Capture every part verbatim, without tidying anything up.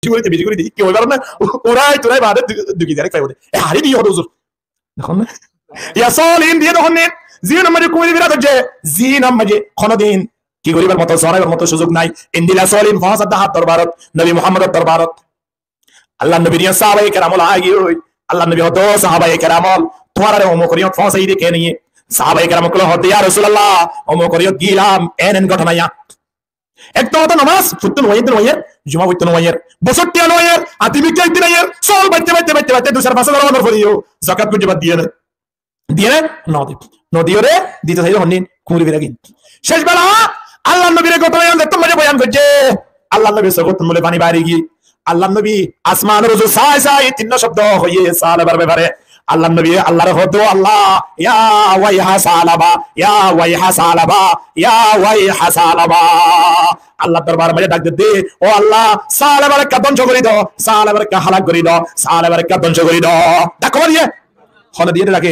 bicí gorí de, bicí gorí de, ki óibar na? Urai turai baade du-, duki derek faibo de. E, hári diye hoó de huzur. Dekón na? Ya Solihin diye dekón ni? Zinor maze kumiri birat óiye, zinor maze honodin ki goribar moto, sónaibar moto suzuk nai. Endilla Solihin foóñsar de hár dorbarot, Nobi Muhammodor dorbarot. Allar nobir yián sahabaye keram ol aigiyói. Allar nobi hoó de, "Ó sahabaye keram ol, tuáñrare omukor yót foóñsai de kene?" Sahabaye keram ókkole hoó de, "Ya Rosulallah, omukor yót gilam, en en góthona yián." Ek to hoó de nomas foitto no farer, no farer, juma foitto no farer, bosór tiañ no farer, ati mikká aite no farer, sóol baitte, baitte, baitte, baitte, dui sair fañs házar onor foreyó zakat goijje, bad diye né? Diye né? No diye. No diye re, dito saiyé de honnin, kumiri fira giyé. Céc bela, Allar nobire gótona yián zettót maze boyan goijje, Allar nobir sókottún bóle faní bari giyé. Allar nobi asmanor uzu sai sai tinno cóbdo hoiye Salebar befare. Allar nobi Allare hoó de, "Ó Allah, ya waiha Salaba, ya waiha Salaba, ya waiha Salaba." Allar dorbar maze dhak de de, "Ó Allah, Salabare ekka dóngco gorí do, Salabare ekka hálak gorí do, Salabare ekka dóngco gorí do." Dhak hone diye? Hone diye de dhak?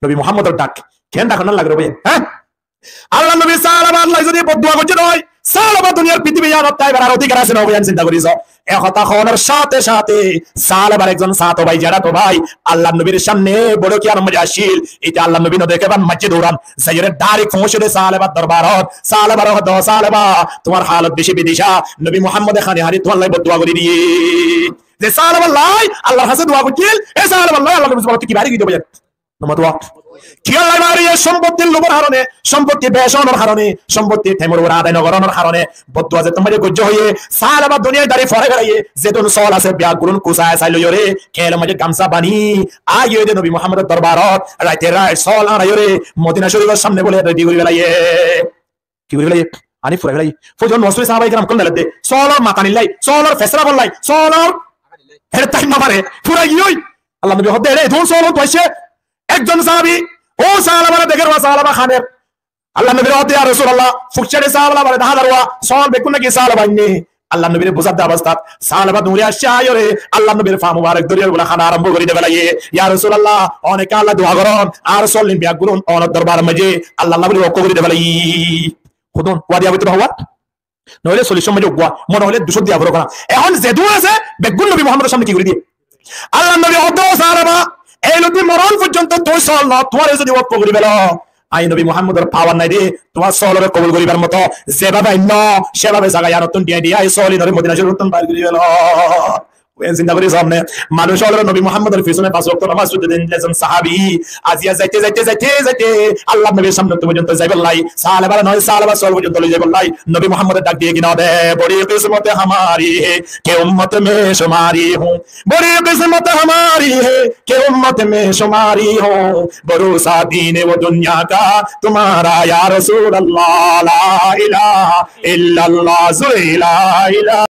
Nobi Muhammodor dhak. Ken dhak hone lage re bái? Há? Allar nobi Salabar lá zodi boddua goijje de ói, Salaba duniyar fittíbi yiánot táibar ar odikar asé né no, yián sinta gorí so. E hotá honor sáte sáte Salabar ekzon sato bái, jeçato bái, Allar nobir samne boiçók yiánor maze accíl. Ite Allar nobi no deké bade maijje douran. Zaiyóre dairek foóñse de Salabar dorbarot. Salabare hoó de, "Salaba, tuáñr halot beci bidica. Nobi Muhammode háni háni tuáñlla boddua gorí diye." Ze Salabar lá Allar hañsé dua goijjíl, e Salabar lá Allar nobi zuban ottú ki bari giyé de bái? Nomatuwa. Kiyólla bari? E sombottir lobor harone, sombotti beci onor harone, sombotti taimor uore adai no goronor harone, boddua zettót maze goijje hoiye, Salaba duniyai dari forai félaiye, zetún sóol asé beggún kusai sai loiyóre, kelor maze gamsa bani, aigiyói de Nobi Muhammodor dorbarot, raite rait sóol añçaiyóre, Modina Corifor samne bóle redi gorí félaiye. Ki gorí félaiye? Aní furai félaiye. Foijor nomas fori sahabaye keram ókkol neledde. Sóolor matanillai, sóolor fesrabollai, sóolor her taim no fare. Furai giyói. Allar nobi hoó de, "Ere, edún sóol hontú aiccé?" Ekzon sahabi, ó Salabare dekér, ó Salaba haner. Allar nobire hoó de, "Ya Rosulallah, fucce de Salabare dahá zar, sóol beggún naki Salaba ainné?" Allar nobire buzadde obostát Salaba douri aiccé, aiyóre Allar nobir fa mubarek dóriyóre bóle hana arambo gorí de félaiye. "Ya Rosulallah, one kiyólla dua goron, añár sóolin beggún onor dorbar maze Allar lá bóli okká gorí de félaiye." Hodún wadiya goitte de hoó? Noóile sollicor maze uggúa, mone hoile ducót diya foribó. Ehón zedún asé beggún Nobi Muhammodor samne ki gorí diye? Allar nobi hoó de, "Ó Salaba, ei lóti moron foijjonto tuñí sóol no, tuáñre zodi okká gorí félo, añí Nobi Muhammodor pawar nai de tuáñr sóolore kobul goríbar moto. Zebabe ainno, sebabe zaga yiánottún diyai diyai sóolinoré Modina Corifottún bair gorí félo." Eén sinta gorí só né, manúic ókkole Nobi Muhammodor fisóne fañs wokto nomás foijjé de ezon sahabi, aijja zaite, zaite, zaite, zaite, Allar nobir samnottú foijjonto zaibolla, Salabare noó, Salabar sóol foijjonto loi zaibolla, Nobi Muhammode dhak diye ki no de, "Bori kismot hamari hai ke ummot mein shumari hoon, bori kismot hamari hai ke ummot mein shumari hoon, bharosa deen wo duniya ka tumhara ya Rasulallah, la ilaha illallah, zore la ilaha."